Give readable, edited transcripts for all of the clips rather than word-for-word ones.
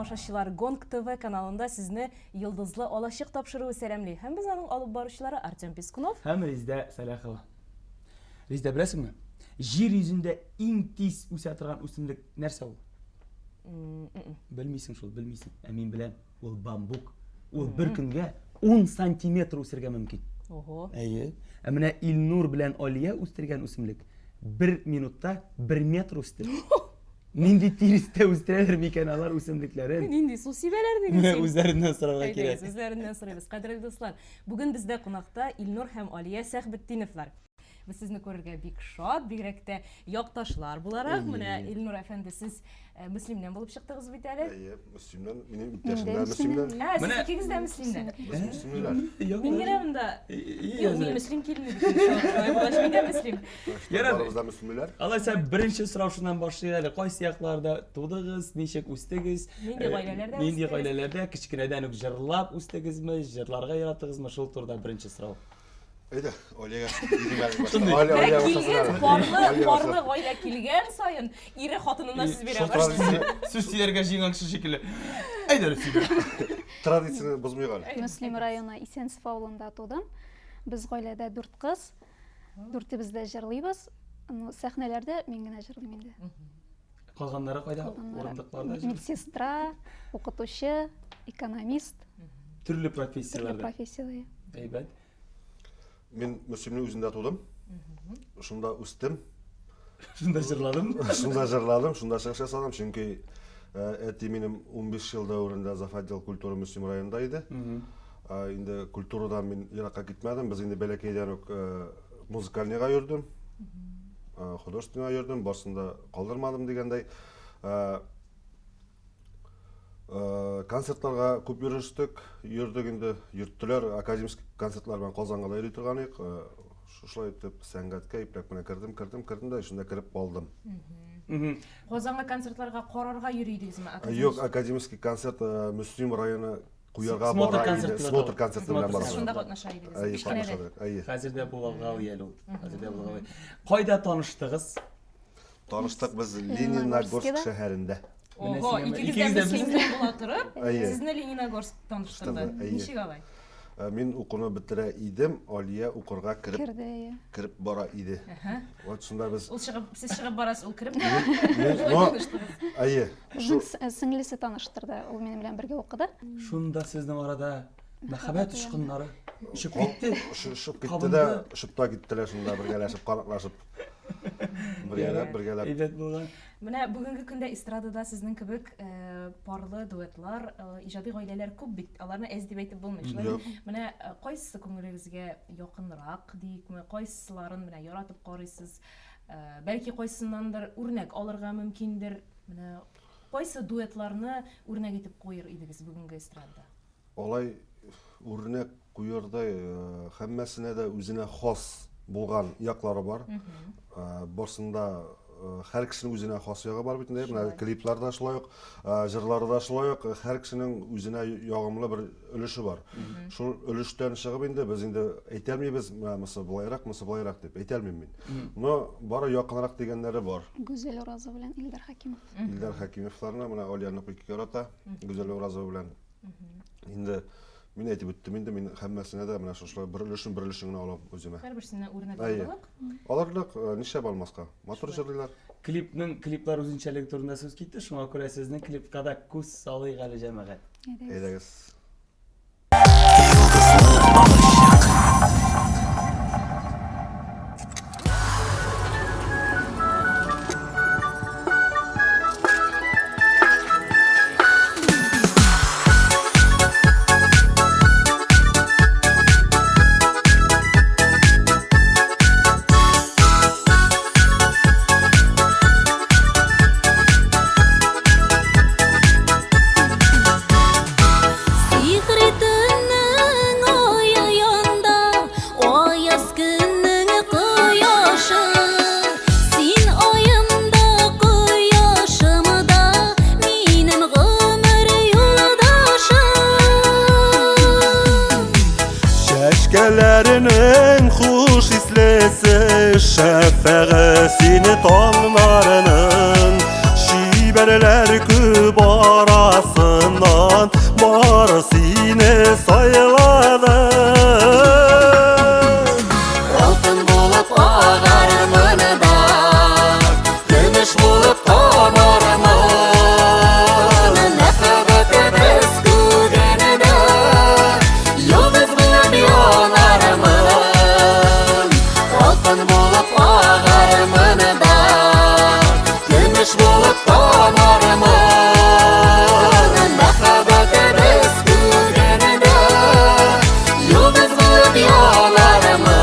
тамашачылар, Гонг ТВ каналында сезне Йолдызлы алачык тапшыруы сәламли. Һәм без аның алып баручылары Артем Пискунов һәм Резидә Сәләхова. Резидә, беләсеңме? Җир йөзендә иң тиз үсә торган үсемлек нәрсә ул? Белмисең шул, белмисең. Ә мин беләм. Ул бамбук. Ул бер көнгә 10 сантиметр үсергә мөмкин. Ого. Әйе. Ә менә Илнур белән Алия үстергән үсемлек бер минутта бер метр үсте. Нинди тирестә үстерәләр микән алар үсемлекләрен? Нинди су сибәләр диген син? Үзләреннән сорарга кирәк. Үзләреннән сорыйбыз. Кадерле дуслар, бүген бездә кунакта Илнур һәм Алия Сәхбетдиновлар. Без сезне күрергә бик шат, бигрәк тә якташлар буларак. Менә Илнур әфәнде, сез э, Мөслимнән булып чыктыгыз бит әле. Әйе, Мөслимнән. Минем иптәшем дә Мөслимнән. Ә, сез икегез дә Мөслимнән. Без мөслимлеләр. Мин генә монда. Юк, мин Мөслим килене бит. Шулай булгач, мин дә Мөслим. Ярар. Барыбыз да мөслимлеләр. Алайса беренче сорау шуннан башлыйк әле. Кайсы якларда тудыгыз, ничек үстегез? Нинди Э, гаиләләрдә Нинди үстегез? гаиләләрдә кечкенәдән үк җырлап үстегезме, җырларга яраттыгызмы? Шул турыда беренче сорау. Әйдә, Алиягә бирик әле башта. Алия, Менә Алия килгән башласын әле. парлы, Алия парлы башласын. гаилә килгән саен ире хатынына сүз бирә Шул башлый. традицияне, Сүз сөйләргә җыенган кеше шикелле. Әйдә, әле сөйлә. традицияне бозмыйк әле. Мөслим районы Исәнсеф авылында тудым. Без гаиләдә дүрт кыз. Дүртебез дә җырлыйбыз. Ну, сәхнәләрдә мин генә җырлыйм инде. Калганнары кайда? Калганнары Урындыкларда җырлый. Медсестра, укытучы, экономист. Төрле Төрле профессияләрдә. профессияләр. Әйбәт. Мин Мөслимнең үзендә тудым. Шунда үстем. Шунда җырладым. Шунда җырладым, шунда чыгыш ясадым, чөнки э, әти минем 15 ел дәверендә зав отдел культуры Мөслим районында иде. Э, Инде культурадан мин еракка китмәдем. Без инде бәләкәйдән үк э, музыкальныйга йөрдем. Э, Художественныйга йөрдем, барсын да калдырмадым дигәндәй. Э, э, Концертларга күп йөрештек, йөрдек инде, йөрттеләр. Академический концертлар белән Казанга да йөри торган идек. Шушылай итеп сәнгатькә ипләп кенә кердем, кердем, кердем дә шунда кереп калдым. Казанга концертларга карарга йөри идегезме? Юк, академический концерт Мөслим районы куярга Смотр бара концерты иде. дип Смотр атала. концерты белән Смотр бара. Сез шунда катнаша идегез. Әйе, Кечкенәдән. катнаша идек. Әйе. Хәзер дә булгалый әле ул. Хәзер дә булгалый. Кайда таныштыгыз? Таныштык без Лениногорск Лениногорскида. шәһәрендә. Менә Ого, сиңа- икегез икегез дә дә Мөслимнән була торып, Әйе. сезне Лениногорск таныштырды. Таныштырды, әйе. Ничек алай? Мин укуны бетерә идем, Алия укырга кереп Керде, әйе. кереп бара иде. Вот шунда без Ул чыгып, сез чыгып барасыз, ул кереп бара. Мин- Шулай но- таныштыгыз. Әйе. Безнең сеңлесе таныштырды, ул минем белән бергә укыды. Шунда сезнең арада мәхәббәт очкыннары очып китте. Очып китте дә, очып та киттеләр шунда бергәләшеп, канатлашып. Бергәләп, бергәләп. Әйбәт булган. Менә бүгенге көндә эстрадада сезнең кебек парлы дуэтлар, иҗади гаиләләр күп бит. Аларны әз дип әйтеп булмый. Шулай бит? Менә кайсысы күңелегезгә якынрак диикме, кайсыларын менә яратып карыйсыз? Бәлки кайсыннандыр үрнәк алырга мөмкиндер. Менә кайсы дуэтларны үрнәк итеп куер идегез бүгенге эстрадада? Алай үрнәк куердай, һәммәсенә дә үзенә хас булган яклары бар. Барсында һәр кешенең үзенә хас ягы бар бит инде. Менә клиплар да шулай ук, җырлары да шулай ук, һәр кешенең үзенә ягымлы бер өлеше бар. Шул өлештән чыгып инде без инде әйтәлмибез, менә монысы болайрак, монысы болайрак дип әйтәлмим мин. Но бары якынрак дигәннәре бар. Гүзәл Уразова белән Илдар Хәкимов. Илдар Хәкимовларны менә Алияны бик ярата. Гүзәл Уразова белән. Инде мин әйтеп үттем инде, мин һәммәсенә дә менә шушылай бер өлешен, бер өлешен генә алам үземә. Һәрберсеннән үрнәк Әйе. алырлык. Алырлык, нишләп алмаска? Матур җырлыйлар. Клипның клиплар үзенчәлеге турында сүз китте, шуңа күрә сезнең клипка да күз салыйк әле, җәмәгать. Әйдәгез. Әйдәгез. Сихри төннең ае янда, аяз көннең кояшы. Син аем да, кояшым да, минем гомер юлдашым. Чәчкәләренең хуш ислесе, шәфәгы сине таңнарының, чибәрләр күп арасы. Арасыннан бары сине сайладым. Алтын булып агармын да, көмеш булып тамармын. Мәхәббәтебез күгенә йолдыз булып янармын. Алтын булып агармын да, көмеш булып тамармын. Мәхәббәтебез күгенә йолдыз булып янармын.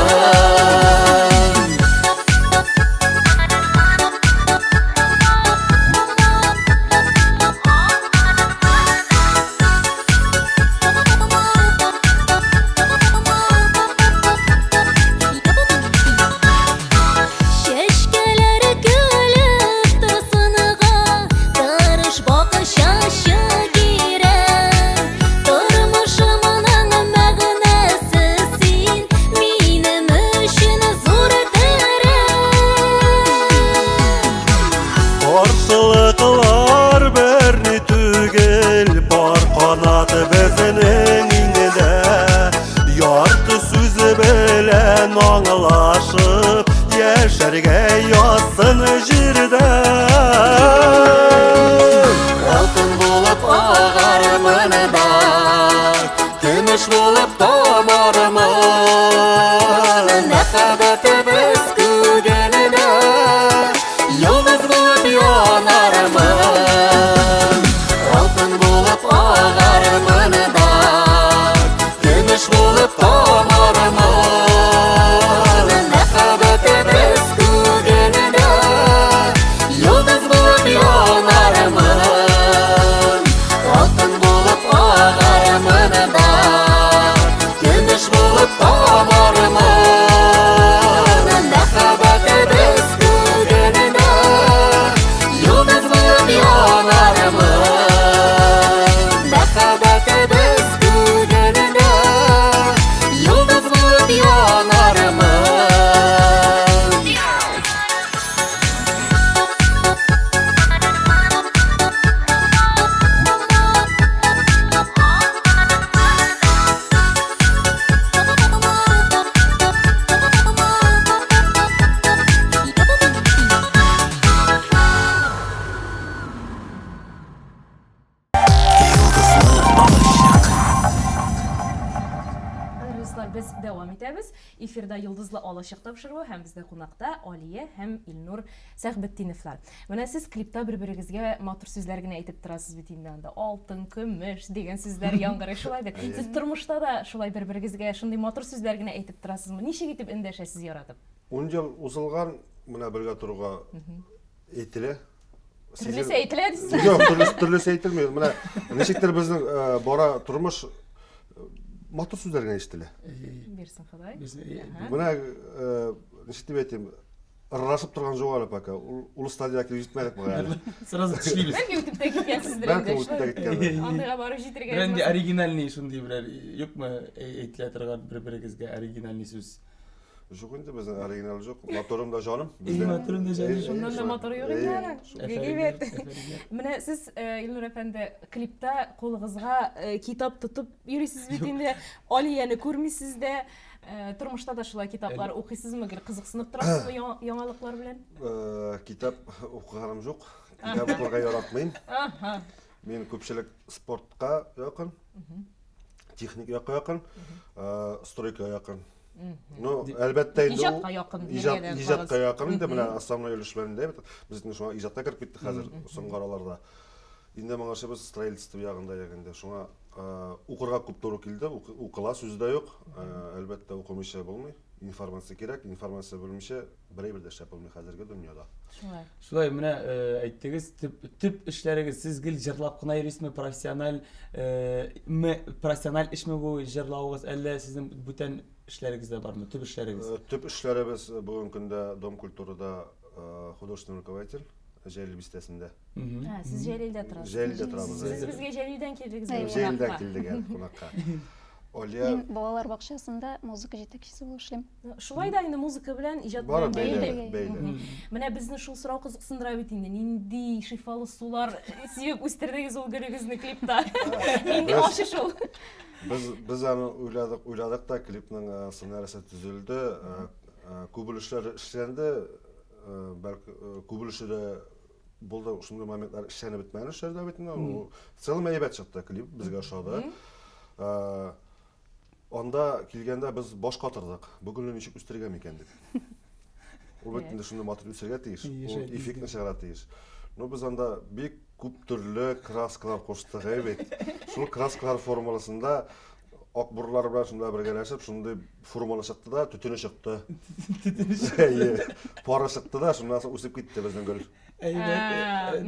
Чәчкәләр көлеп торсынга, тырыш бакчачы кирәк. Тормышымның мәгънәсе син, минем өчен зур терәк. Каршылыклар берни түгел, бар канат безнең иңдә. Ярты сүзе белән аңлашып, яшәргә язсын җирдә. Алтын булып агармын да, көмеш булып тамармын. Мәхәббәтебез күгенә йолдыз булып янармын. Алтын булып агармын да, көмеш булып тамармын. Мәхәббәтебез күгенә йолдыз булып янармын. Алтын булып агармын да, көмеш булып тамармын. Мәхәббәтебез күгенә йолдыз булып янармын. Мәхәббәтебез күгенә йолдыз булып янармын. Кадерле дуслар, без дәвам итәбез. Эфирда Йолдызлы алачык тапшыруы һәм бездә кунакта Алия һәм Илнур Сәхбетдиновлар. Менә сез клипта бер-берегезгә матур сүзләр генә әйтеп торасыз бит инде анда. Алтын, көмеш дигән сүзләр яңгырый шулай бит. Сез тормышта да шулай бер-берегезгә шундый матур сүзләр генә әйтеп торасызмы? Ничек итеп эндәшәсез яратып? Ун ел узылган, менә бергә торуга әйтелә. Төрлесе әйтелә дисез. Юк, төрлесе, төрлесе әйтелми. Менә ничектер безнең э, бара тормыш э, матур сүзләр генә ишетелә. Бирсен Ходай. Менә э, ничек дип әйтим, ыррашып торган юк әле пока. Ул, ул стадиягә килеп җитмәдек бугай әле. Сразу тешлибез. Бәлки үтеп тә киткәнсездер Бәлки инде. үтеп тә киткәндер. Андыйга барып җитергә Берәр язмасын. оригинальный шундый берәр юкмы әйтелә торган бер-берегезгә оригинальный сүз? Юк инде безнең оригинал юк. Моторым да җаным. Эй, моторым да җаным. Шуннан да мотор юк инде аның. Бик әйбәт. Менә сез, Илнур әфәнде, клипта кулыгызга китап тотып йөрисез бит инде. Алияне күрмисез дә. Тормышта да шулай китаплар укыйсызмы? Гел кызыксынып торасызмы яңалыклар белән? Китап укыганым юк. Китап укырга яратмыйм. Мин күпчелек спортка якын, техник якка якын, стройка якын. Ну, әлбәттә инде ул Иҗатка якын иҗат, дигән иҗатка якын инде менә основной өлеш белән инде без инде шуңа иҗатка кереп киттек хәзер соңгы араларда. Инде моңарчы без строительство ягында идек инде. Шуңа укырга күп туры килде, укыла сүз дә юк. Әлбәттә, укымыйча булмый. Информация кирәк, информация белмичә бер әйбер дә эшләп булмый хәзерге дөньяда. Шулай. Шулай, менә әйттегез, төп, төп эшләрегез, сез гел җырлап кына йөрисезме, профессиональ, ме, профессиональ эшме бу җырлавыгыз, әллә сезнең бүтән эшләрегез дә бармы, төп эшләрегез? Төп эшләребез бүгенге көндә Дом культурада художественный руководитель Җәлил бистәсендә. Ә, сез Җәлилдә торасыз. Җәлилдә торабыз. Сез безгә Җәлилдән килдегез. Җәлилдән килдек әле кунакка. Алия Мин балалар бакчасында музыка җитәкчесе булып эшлим. Шулай да инде музыка белән, иҗат Бары белән бәйле. бәйле, бәйле. Менә безне шул сорау кызыксындыра бит инде. Нинди шифалы сулар сибеп үстердегез ул гөлегезне клипта? Нинди Без- ачыш ул? Без без аны уйладык, уйладык та клипның э, сценариясе төзелде, э, э, күп өлешләре эшләнде, э, бәлки э, күп өлеше дә булды, шундый моментлар эшләнеп бетмәгән эшләр дә бит инде. Ул В целом әйбәт чыкты клип, безгә ошады. Э, Анда килгәндә без баш катырдык. Бу гөлне ничек үстерергә микән дип. Ул бит инде шундый матур үсәргә тиеш. Ул эффектны чыгара тиеш. Ну без анда бик күп төрле краскалар куштык, әй бит. Шул краскалар формуласында ак бурлар белән шунда бергәләшеп, шундый формула чыкты да, төтене чыкты. Әйе. Пары чыкты да, шуннан соң үсеп китте безнең гөл. Әйбәт.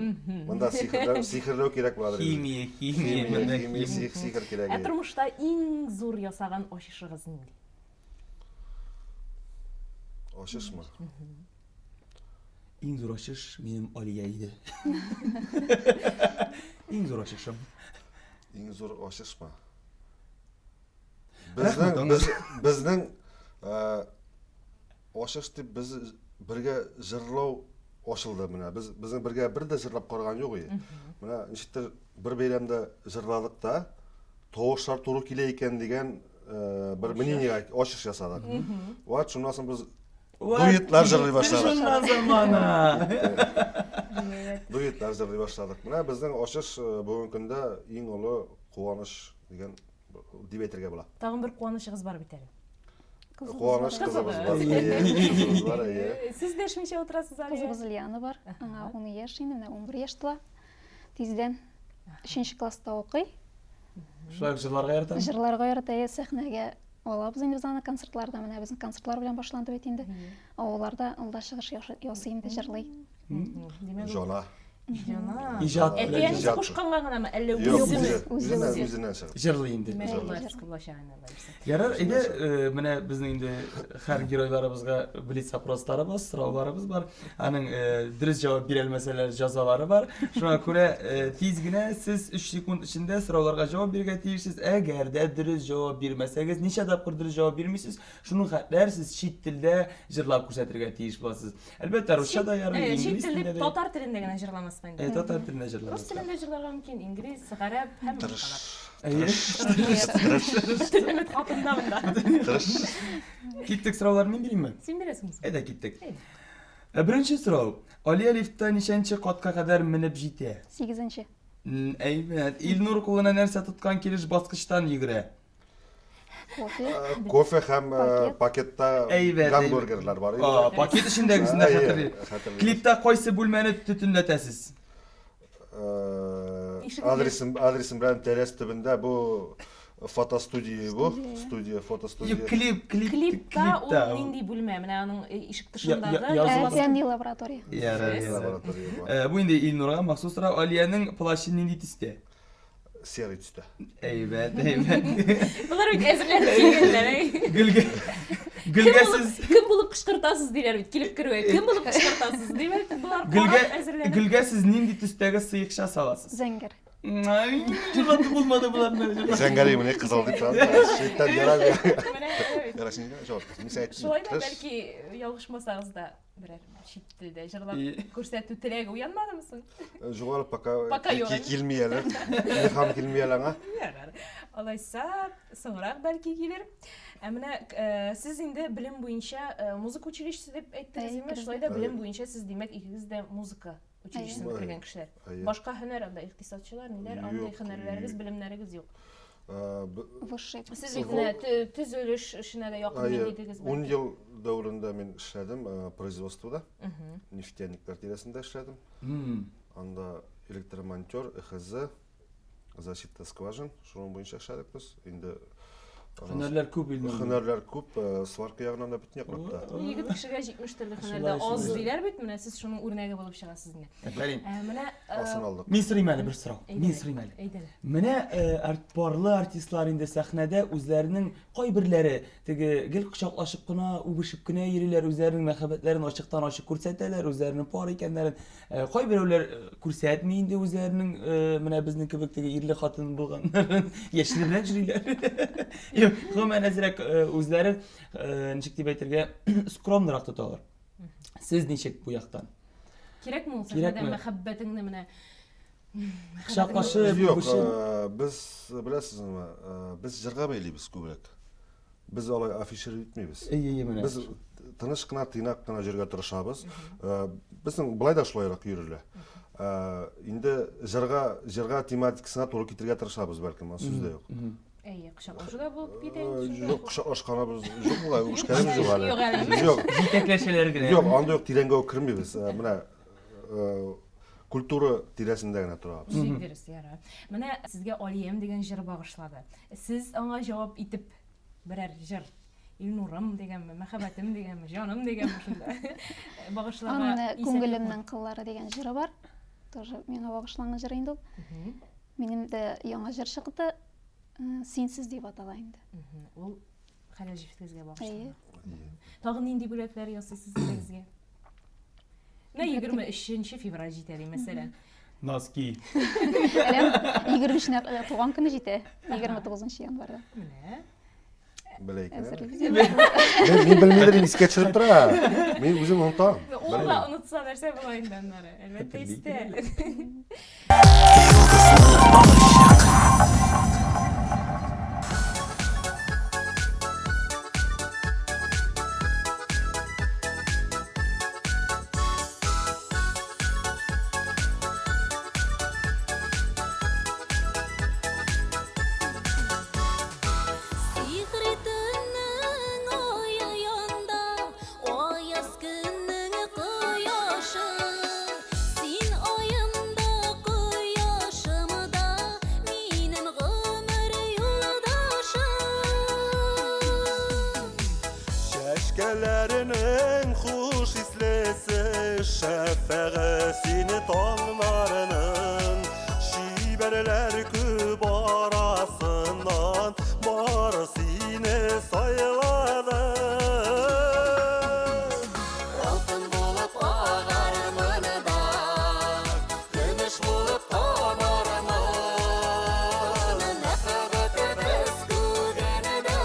Монда сихерләү, сихерләү кирәк буладыр. Химия, химия, монда химия, сих, сихер кирәк. Ә тормышта иң зур ясаган ачышыгыз нинди? Ачышмы? Иң зур ачыш минем Алия иде. Иң зур ачышым. Иң зур ачышмы? Безнең без, безнең э, ачыш дип без бергә җырлау ачылды менә. Без безнең бергә бер дә җырлап караган юк иде. Менә ничектер бер бәйрәмдә җырладык та, тавышлар туры килә икән дигән э, бер мнениегә ачыш ясадык. Вот шуннан соң без дуэтлар җырлый башладык. Шуннан замана. Дуэтлар җырлый башладык. Менә безнең ачыш э, бүгенге көндә иң олы куаныч дигән дип әйтергә була. Тагын бер куанычыгыз бар бит әле. Куаныч кызыбыз бар. Кызыбыз бар, әйе. Сез дәшмичә утырасыз әле. Кызыбыз Лиана бар. Аңа 10 яшь инде, менә 11 яшь тула. Тиздән 3 класста укый. Шулай ук җырларга ярата. Җырларга ярата, әйе, сәхнәгә алабыз инде без аны концертларда. Менә безнең концертлар белән башланды бит инде. Авылларда ул да чыгыш ясый инде, җырлый. Җана. Җана. Иҗат белән. Әти-әнисе Иҗат. кушканга гынамы, әллә Юк, үземе? үзе, үзеннән, үзеннән чыгып. Җырлый инде. Димәк, Җырлый. артист булачак инде алай булса. Ярар, әйдә, э, менә безнең инде һәр геройларыбызга блиц опросларыбыз, сорауларыбыз бар. Аның э, дөрес җавап бирә алмәсәләр җәзалары бар. Шуңа күрә э, тиз генә сез 3 секунд эчендә сорауларга җавап бирергә тиешсез. Әгәр дә дөрес җавап бирмәсәгез, ничә тапкыр дөрес җавап бирмисез, шуның хәтләр сез чит телдә җырлап күрсәтергә тиеш буласыз. Әлбәттә, русча да ярый, Э, Чит инглиз телле телендә дә. татар телендә генә җырламаска инде. Э, татар телендә Рус җырламаска. телендә җырларга мөмкин, инглиз, гарәп һәм Тырыш. башкалар. Әйе. Бөтен өмет хатында монда. Тырыш. Киттек сораулар мин биримме? Син бирәсеңме соң? Әйдә киттек. Әйдә. Э, Беренче сорау. Алия лифтта ничәнче катка кадәр менеп җитә? 8-нче. М, Әйбәт. Илнур кулына нәрсә тоткан килеш баскычтан йөгерә? Кофе. Э, Кофе һәм э, Пакет. пакетта Әйбәт, гамбургерлар бар иде. А, пакет эчендәгесен дә Әйе, хәтерлим. хәтерлим. Клипта кайсы бүлмәне төтенләтәсез? Э, Ишегендә. Адресым, адресым белән тәрәз төбендә бу фотостудия бу, студия, фотостудия. Юк, клип, клип, Клипта ул нинди бүлмә? Менә аның э, ишек тышындагы язылган. Ә, Фәнни лаборатория. Ярар, ярар. Лаборатория бу. Э, Бу инде Илнурга махсус сорау. Алиянең плащы нинди төстә? Серый төстә. Әйбәт, әйбәт. Болар бит әзерләнеп килгәннәр, әй. Гөлгә Гөлгә сез Кем булып кычкыртасыз диләр бит, килеп керүгә. Кем булып кычкыртасыз димәк, болар Гөлгә карап әзерләнеп. Гөлгә сез нинди төстәге сыекча саласыз? Зәңгәр. Ай, җырлатып булмады буларны. Зәңгәр имени кызыл дип тора. Шайтан ярар. Менә бит. Ярар, син җавап. Мин сиңа әйттем. Шулай да Тырыш. бәлки ялгышмасагыз да берәр чит телдә җырлап И. күрсәтү теләге уянмадымы соң? Югары пока Пока юк әле. килми әле. Илһам килми әле аңа. Ярар. Алайса, соңрак бәлки килер. Ә менә э, сез инде белем буенча э, музыка училищесы дип әйттегез, Әйе, әйме? Шулай да Әйе. белем буенча сез димәк икегез дә музыка училищесын Әйе. бетергән кешеләр. Әйе. Башка һөнәр анда икътисадчылар, ниләр, андый Юк, һөнәрләрегез, и- белемнәрегез юк. Э, б- Высший. Сез бит менә тө- төзелеш эшенә дә якын Әйе, мин дидегез. 10 бәлки. ел дәверендә мин эшләдем э, производствода. Нефтяниклар тирәсендә эшләдем. Анда электромонтер, ЭХЗ, защита скважин, шуның буенча эшләдек без. Инде Һөнәрләр күп Илнур. Һөнәрләр күп, э, сварка ягыннан да бөтен яклап та. Егет кешегә 70 төрле һөнәр дә аз диләр бит, менә сез шуның үрнәге булып чыгасыз инде. Афәрин. Ә, менә э, Асын алдык. Мин сорыйм әле бер сорау. Мин сорыйм әле. Әйдә. Менә э, парлы артистлар инде сәхнәдә үзләренең кайберләре теге гел кочаклашып кына, үбешеп кенә йөриләр, үзләренең мәхәббәтләрен ачыктан-ачык күрсәтәләр, үзләренең пар икәннәрен. Э, кайберәүләр э, күрсәтми инде үзләренең э, менә безнең кебек теге ирле хатын булганнарын яшеребрәк йөриләр. Юк, гомумән әзрәк үзләрен ничек дип әйтергә скромнырак тоталар. Сез ничек бу яктан? Кирәкме ул сәхнәдә мәхәббәтеңне менә кочаклашып? Юк, без беләсезме, без җырга бәйлибез күбрәк. Без алай афишировать итмибез. Әйе, әйе, менә. Без тыныч кына, тыйнак кына йөрергә тырышабыз. Э, безнең былай да шулайрак йөрелә. Э, инде җырга, җырга тематикасына туры китерергә тырышабыз, бәлкем, сүз дә юк. Әйе, кочаклашу да булып китә инде шунда. Юк, кочаклашканыбыз юк була, үбешкәнебез юк әле. Юк әле. Юк. Җитәкләшәләр генә. Юк, анда юк, тирәнгә үк кермибез. Э, менә культура тирәсендә генә торабыз. Бик дөрес, ярар. Менә сезгә Алиям дигән җыр багышлады. Сез аңа җавап итеп берәр җыр Илнурым дигәнме, мәхәббәтем дигәнме, җаным дигәнме шунда багышларга. Аның менә Күңелемнең кыллары дигән җыры бар. Тоже миңа багышланган җыр инде ул. Минем дә яңа җыр чыкты. Э, Синсез дип атала инде. Ул хәләл җефетегезгә багышланган. Тагын нинди бүләкләр ясыйсыз үзегезгә? Менә 23 февраль җитә ди, мәсәлән. Носки. Әле 23-нә э, туган көне җитә, 29 январьда. Менә. Белә икән. Әзерлибез. Мин белмидер, искә төшереп тора. Мин үзем онытам. Ул да онытса нәрсә була инде аннары? Әлбәттә истә. Йолдызлы алачак. Сихри төннең ае янда, аяз көннең кояшы. Син аем да, кояшым да, минем гомер юлдашым. Чәчкәләренең хуш ислесе, шәфәгы сине таңнарының. Чибәрләр күп арасыннан, бары сине сайладым. Алтын булып агармын да, көмеш булып тамармын. Мәхәббәтебез күгендә,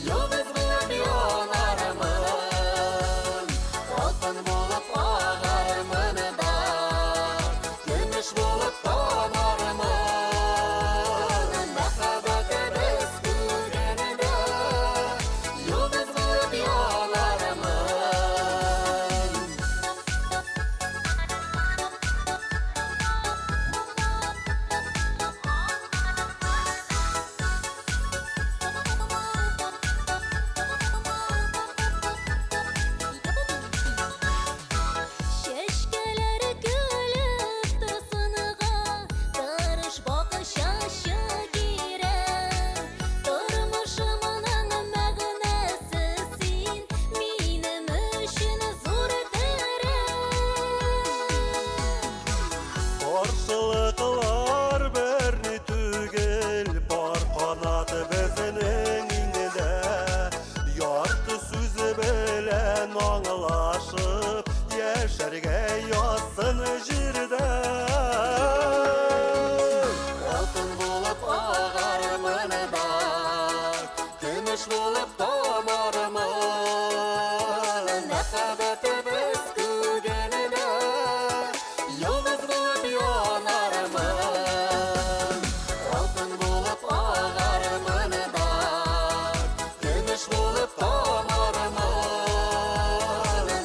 йолдыз булып янармын. Алтын булып агармын да, көмеш булып тамармын. Мәхәббәтебез күгендә, йолдыз булып янармын. Чәчкәләр көлеп торсынга, тырыш бакчачы кирәк. Тормышымның мәгънәсе син, минем өчен зур терәк. Каршылыклар берни түгел, бар канаты безнең иңдә. Ярты сүзе белән аңлашып, яшәргә язсын җирдә. Алтын булып агармын да, көмеш булып тамармын. Мәхәббәтебез күгендә, йолдыз булып янармын. Алтын булып агармын да, көмеш булып тамармын.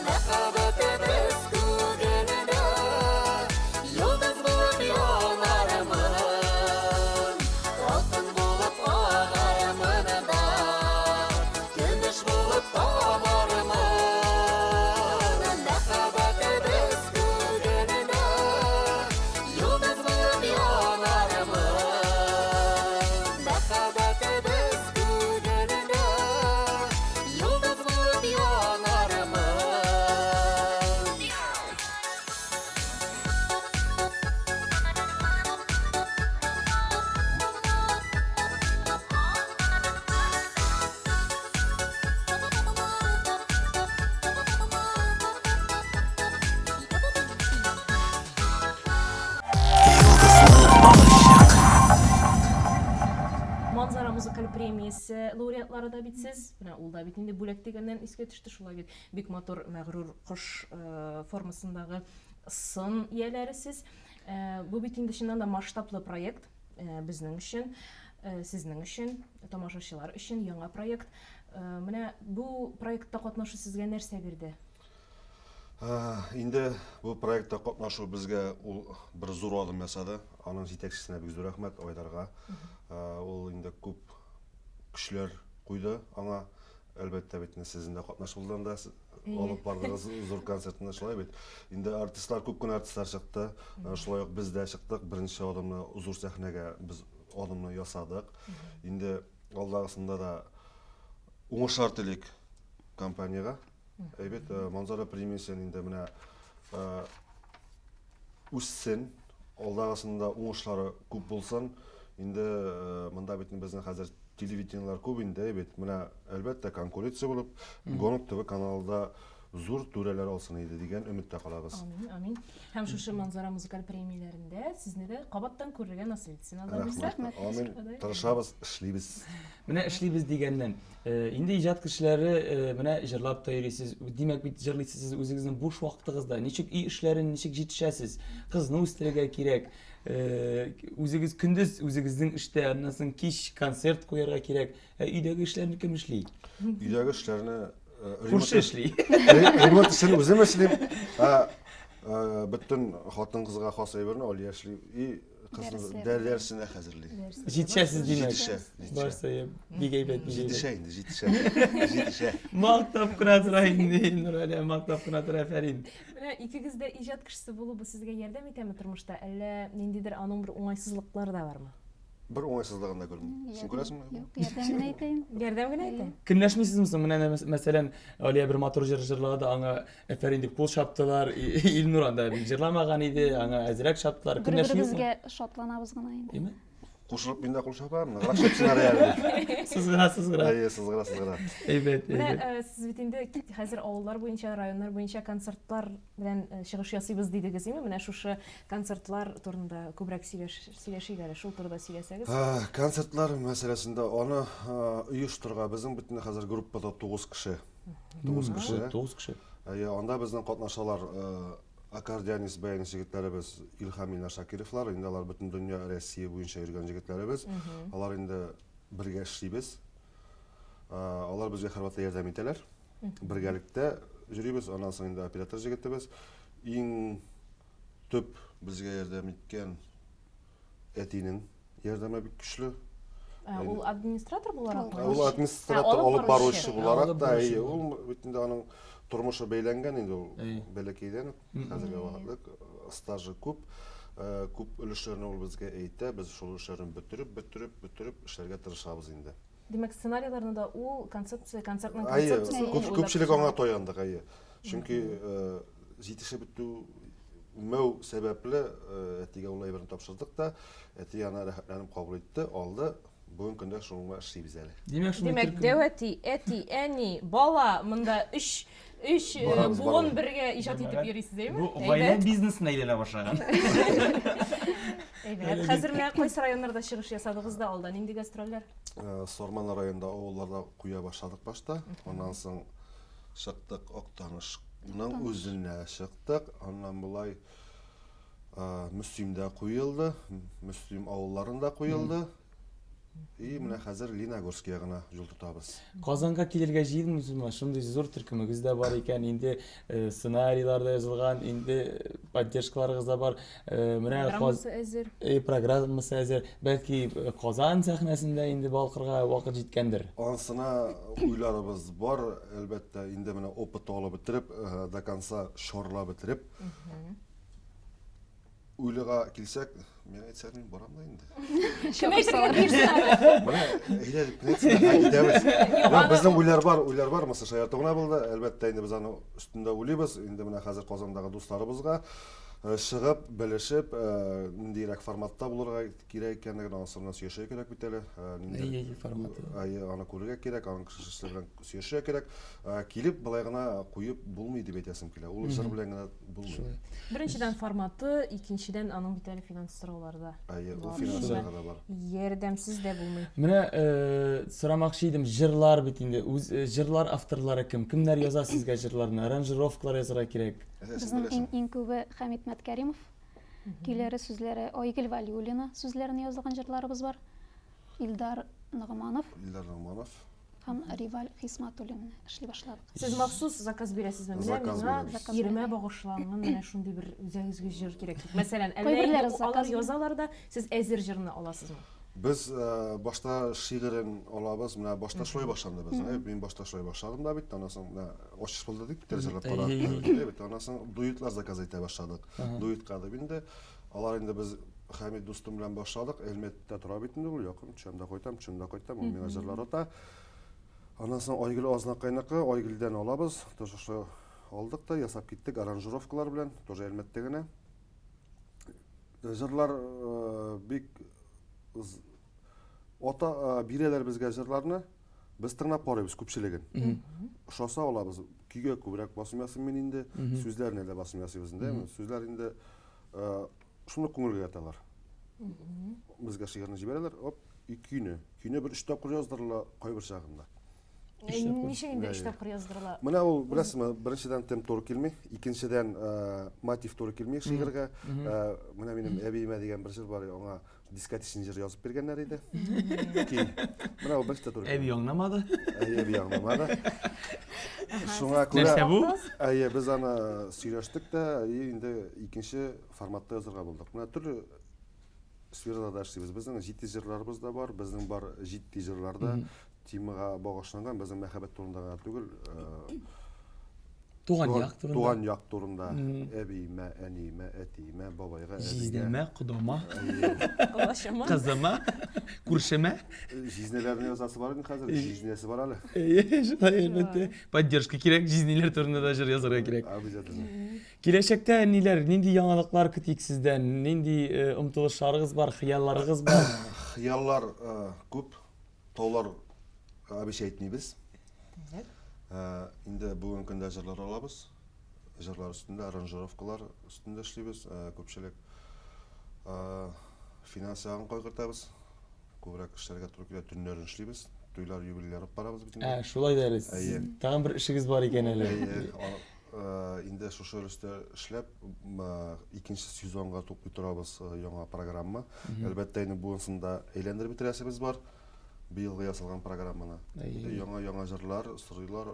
Мәхәббәтебез күгендә, йолдыз булып янармын. Алтын булып агармын да, премиясе лауреатлары да бит сез. Менә ул да бит инде бүләк дигәннән искә төште, шулай бит бик матур мәгърур кош формасындагы сын ияләре сез. Бу бит инде чыннан да масштаблы проект безнең өчен, сезнең өчен, тамашачылар өчен яңа проект. Менә бу проектта катнашу сезгә нәрсә бирде? Инде бу проектта катнашу безгә ул бер зур адым ясады. Аның җитәкчесенә бик зур рәхмәт, Айдарга. Ул инде күп көчләр куйды аңа. Әлбәттә бит, сезнең дә катнаш булды анда, алып бардыгыз зур концертны, шулай бит. Инде артистлар, күп кенә артистлар чыкты. Шулай ук без дә чыктык. Беренче адымны зур сәхнәгә без адымны ясадык. Инде алдагысында да уңышлар телик компаниягә. Әйбәт, Манзара премиясен инде менә үссен, алдагысында уңышлары күп булсын. Инде монда бит безнең хәзер телевидениеләр күп инде, әйбәт. Менә әлбәттә конкуренция булып, Гонок ТВ каналында зур түрәләр алсын иде дигән өметтә калабыз. Амин, амин. Һәм шушы Манзара музыкаль премияләрендә сезне дә кабаттан күрергә насыйп итсен, Алла бирсә. Рәхмәт. Амин. Тырышабыз, эшлибез. Менә эшлибез дигәннән, Инде иҗат кешеләре менә җырлап та йөрисез. Димәк бит җырлыйсыз сез үзегезнең буш вакытыгызда. Ничек өй эшләрен ничек җитешәсез? Кызны үстерергә кирәк. Үзегез көндез үзегезнең эштә, аннан соң кич концерт куярга кирәк. Ә өйдәге эшләрне кем эшли? Өйдәге эшләрне күрше эшли. Ремонт эшен үзем эшлим. Ә бөтен хатын-кызга хас әйберне Алия эшли. И Кызны дәресенә хәзерли. Җитешәсез димәк. Җитешә. Барса бик әйбәт. Җитешә инде, җитешә. Җитешә. Мактап кына тора инде, Нуралия, мактап кына тора, афәрин. Менә икегез дә иҗат кешесе булу бу сезгә ярдәм итәме тормышта, әллә ниндидер аның бер уңайсызлыклары да бармы? Бер уңайсызлыгын да күрмим. Син күрәсеңме? Юк, ярдәм генә итәм. Ярдәм генә итә. Көнләшмисезме соң? Менә мәсәлән, Алия бер матур җыр җырлады, аңа Әфәрин дип кул чаптылар. Илнур анда бик җырламаган иде, аңа әзрәк чаптылар. Бер-беребезгә шатланабыз гына инде. Димме? Кушылып мин дә кул чабам, ныграк чапсыннар әле. Сызгыра, сызгыра. Әйе, сызгыра, сызгыра. Әйбәт, Менә әйбәт. э, сез бит инде хәзер авыллар буенча, районнар буенча концертлар белән э, чыгыш ясыйбыз дидегез, име? Менә шушы концертлар турында күбрәк сөйләш, сөйләшик әле, шул турыда сөйләсәгез. Концертлар мәсьәләсендә аны оештырырга безнең бит инде хәзер группада 9 кеше. 9 кеше. 9 кеше. Әйе, анда безнең катнашалар аккордеонист, баянист егетләребез Илһам Илнар Шакировлар, инде алар бөтен дөнья Россия буенча йөргән егетләребез. Алар инде бергә эшлибез. Алар безгә һәрвакытта ярдәм итәләр. Бергәлектә йөрибез. Аннан соң инде оператор егетебез. Иң төп безгә ярдәм иткән әтинең ярдәме бик көчле. Ә, ул администратор буларак Ул администратор, алып баручы буларак та, әйе, ул бит инде аның тормышы бәйләнгән инде ул бәләкәйдән үк хәзерге вакытлык стажы күп. Күп өлешләрне ул безгә әйтә, без шул өлешләрне бетереп, бетереп, бетереп эшләргә тырышабыз инде. Димәк, сценарийларны да ул концепция, концертның концепциясен ул уйлап Күпчелек аңа таяндык, әйе. Чөнки җитешеп бетү мәү сәбәпле әтигә ул әйберне тапшырдык та, әти аны рәхәтләнеп кабул итте, алды. Бүгенге көндә шуның белән эшлибез әле. Димәк, шундый Димәк, төркем. дәү әти, әти, әни, бала, монда өч өч Барабыз, буын барабыз. бергә иҗат итеп йөрисез, әйеме? Бу гаилә бизнесына әйләнә башлаган. Әйбәт. Хәзер менә кайсы районнарда чыгыш ясадыгыз да, алда нинди гастрольләр? Сарман районында авылларда куя башладык башта. Аннан соң чыктык Актанышның үзенә чыктык. Аннан болай Мөслимдә куелды, Мөслим авылларында куелды. И менә хәзер Леногорск ягына юл тотабыз. Казанга килергә җыенмыйсызмы? Шундый зур төркемегез дә бар икән, инде сценарийлар да язылган, инде поддержкаларыгыз да бар. Менә Программасы әзер. Программасы әзер. Бәлки Казан сәхнәсендә инде балкырга вакыт җиткәндер. Анысына уйларыбыз бар, әлбәттә, инде менә опыт алып бетереп, до конца чарлап бетереп. Уйлыга килсәк, мин әйтсәм, мин барам да инде. Кем әйтергә тиеш аны? Менә әйдә дип кенә әйтсәң, һә, китәбез. Юк, безнең уйлар бар, уйлар бар, монысы шаярту гына булды. Әлбәттә, инде без аны өстендә уйлыйбыз. Инде менә хәзер Казандагы дусларыбызга, Чыгып, белешеп, ниндирәк форматта булырга кирәк икәнлеген анысы белән сөйләшергә кирәк бит әле. Әйе, форматы. Әйе, аны күрергә кирәк, аның кешесе белән сөйләшергә кирәк. Килеп болай гына куеп булмый дип әйтәсем килә. Ул җыр белән генә булмый. Беренчедән форматы, икенчедән аның бит әле финанс сораулары да. Әйе, ул финанс ягы да бар. Ярдәмсез дә булмый. Менә сорамакчы идем, җырлар бит инде, үз җырлар авторлары кем? Кемнәр яза сезгә җырларны? Аранжировкалар язарга кирәк. Безнең иң, иң күбе Хәмит Мәткәримов. Көйләре, сүзләре Айгөл Вәлиуллина сүзләренә язылган җырларыбыз бар. Илдар Ногманов. Илдар Ногманов. Һәм Риваль Хисматуллин менә эшли башладык. Сез махсус заказ бирәсезме? Менә миңа иремә багышланган менә шундый бер үзәгезгә җыр кирәк дип. Мәсәлән, әллә инде алар язалар да, сез әзер җырны аласызмы? Без башта шигырен алабыз, менә башта шулай башланды безнең. Мин башта шулай башладым да бит, аннан соң менә ачыш булды дип тәрҗемәләп карадык. Бит аннан соң дуэтлар заказ итә башладык. Дуэтка дип инде. Алар инде без Хәмид дустым белән башладык. Әлмәттә тора бит инде ул, якын, төшәм дә кайтам, төшәм дә кайтам, ул миңа җырлар ата. Аннан соң Айгөл Азнакайныкы, Айгөлдән алабыз. Тоже шулай алдык та, ясап киттек аранжировкалар белән, тоже Әлмәттә генә. Җырлар бик ата бирәләр безгә җырларны. Без тыңлап карыйбыз күпчелеген. Ошаса алабыз. Көйгә күбрәк басым ясыйм мин инде. Сүзләренә дә басым ясыйбыз инде. Сүзләр инде шуны күңелгә яталар. Безгә шигырьне җибәрәләр, оп, и көйне. Көйне бер өч тапкыр яздырыла кайбер чагында. Ничек инде өч тапкыр яздырыла? Менә ул, беләсезме, беренчедән темп туры килми, икенчедән мотив туры килми шигырьгә. Менә минем әбиемә дигән бер җыр бар, аңа дискотечный җыр язып биргәннәр иде. Көй. Менә ул берсе дә туры Әби аңламады. Әйе, әби аңламады. Шуңа күрә Нәрсә бу? Әйе, без аны сөйләштек тә, инде икенче форматта язырга булдык. Менә төрле сферада да эшлибез. Безнең җитди җырларыбыз да бар, безнең бар җитди җырлар да темага багышланган, безнең мәхәббәт турында гына түгел, туган як турында. Туган як турында. Әбиемә, әниемә, әтиемә, бабайга, әбигә. Җизнәмә, кодама. Кодачама. Кызыма, күршемә. Җизнәләрне язасы бар инде хәзер, җизнәсе бар әле. Әйе, шулай әлбәттә. Поддержка кирәк, җизниләр турында да җыр язарга кирәк. Обязательно. Киләчәктә ниләр, нинди яңалыклар көтик сездән, нинди омтылышларыгыз бар, хыялларыгыз бар? Хыяллар күп. Таулар обещать итмибез. Так. Инде бүгенге көндә җырлар алабыз. Җырлар өстендә, аранжировкалар өстендә эшлибез. Күпчелек финанс ягын кайгыртабыз. Күбрәк эшләргә туры килә, төннәрен эшлибез. Туйлар, юбилейлар алып барабыз бит инде. Ә, шулай да әле. Әйе. Тагын бер эшегез бар икән әле. Әйе. Инде шушы өлештә эшләп, икенче сезонга туплый торабыз яңа программа. Әлбәттә, инде бунысын да әйләндереп бетерәсебез бар. Быелгы ясалган программаны. Яңа-яңа җырлар сорыйлар,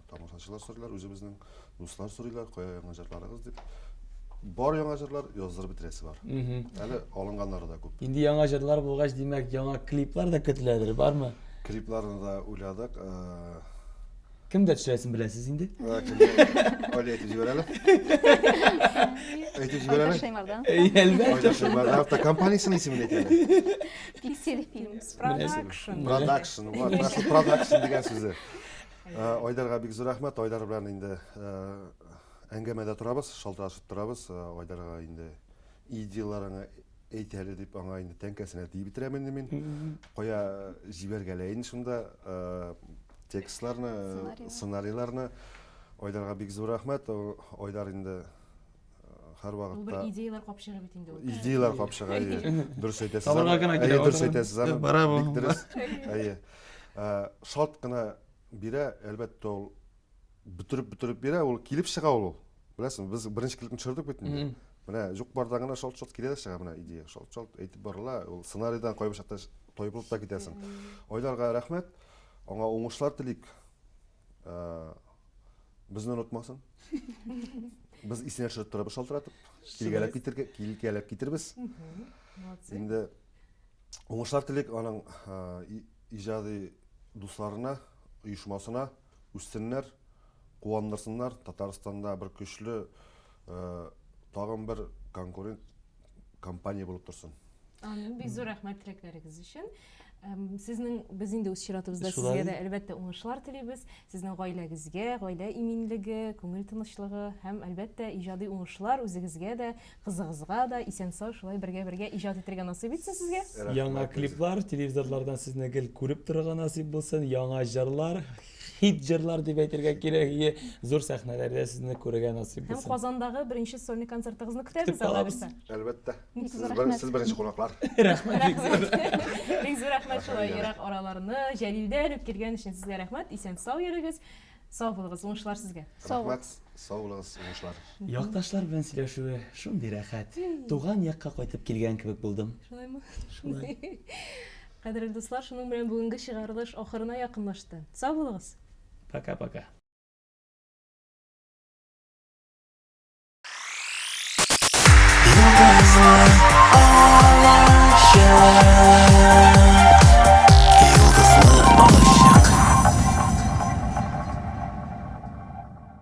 тамашачылар сорыйлар, үзебезнең дуслар сорыйлар, кая яңа җырларыгыз дип. Бар яңа җырлар яздырып бетерәсе бар. Әле алынганнары да күп. Инде яңа җырлар булгач, димәк, яңа клиплар да көтеләдер, бармы? Клипларны да уйладык. Кемдә төшерәсен беләсез инде. Оля әйтеп җибәр әле. Әйтеп җибәр әле. Шаймардан. Әлбәттә. Айдар Шаймарданов та компаниясенең исемен әйт әле. Пиксель Films. Продакшн. Продакшн. Вот, менә шул продакшн дигән сүзе. Айдарга бик зур рәхмәт. Айдар белән инде әңгәмәдә торабыз, шалтырашып торабыз. Айдарга инде идеяларыңа әйт әле дип аңа инде тәңкәсенә тиеп бетерәм инде мин. Кая җибәргәләйен шунда текстларны, сценарийларны. Айдарга бик зур рәхмәт. Айдар инде һәрвакытта Ул бер идеялар капчыгы бит инде ул. Идеялар капчыгы, әйе. Дөрес әйтәсез. Табырга гына кирәк. Әйе, дөрес әйтәсез. Аны Браво. Бик дөрес. Әйе. Шарт кына бирә, әлбәттә ул бөтереп-бөтереп бирә, ул килеп чыга ул. Беләсең, без беренче клипны төшердек бит инде. Менә юк бардан гына шалт-шалт килә дә чыга менә идея. Шалт-шалт әйтеп барыла. Ул сценарийдан кайбер чакта тайпылып та китәсең. Айдарга рәхмәт. Аңа уңышлар телик. Безне онытмасын. Без исенә төшереп торабыз шалтыратып. Килгәләп китергә, килгәләп китербез. Инде уңышлар телик аның иҗади дусларына, оешмасына. Үссеннәр, куандырсыннар, Татарстанда бер көчле, тагын бер конкурент компания булып торсын. Амин. Бик зур рәхмәт теләкләрегез өчен. Сезнең без инде үз чиратыбызда сезгә дә әлбәттә уңышлар телибез. Сезнең гаиләгезгә, гаилә иминлеге, күңел тынычлыгы һәм әлбәттә иҗади уңышлар үзегезгә дә, кызыгызга да исән-сау шулай бергә-бергә иҗат итәргә насыйп итсен сезгә. Яңа клиплар, телевизорлардан сезне гел күреп торырга насыйп булсын, яңа җырлар, хит җырлар дип әйтергә кирәк, ие, зур сәхнәләрдә сезне күрергә насыйп булсын. Һәм Казандагы беренче сольный концертыгызны көтәбез, Алла бирсә. Әлбәттә. Сез, бер, сез беренче кунаклар. Рәхмәт бик зур. Бик зур рәхмәт шулай ерак араларны Җәлилдән үк килгән өчен сезгә рәхмәт. Исән сау йөрегез. Сау булыгыз, уңышлар сезгә. Рәхмәт, сау булыгыз, уңышлар. Якташлар белән сөйләшүе шундый рәхәт. Туган якка кайтып килгән кебек булдым. Шулаймы? Шулай. Кадерле дуслар, шуның белән бүгенге чыгарылыш ахырына якынлашты. Сау булыгыз. Пока-пока.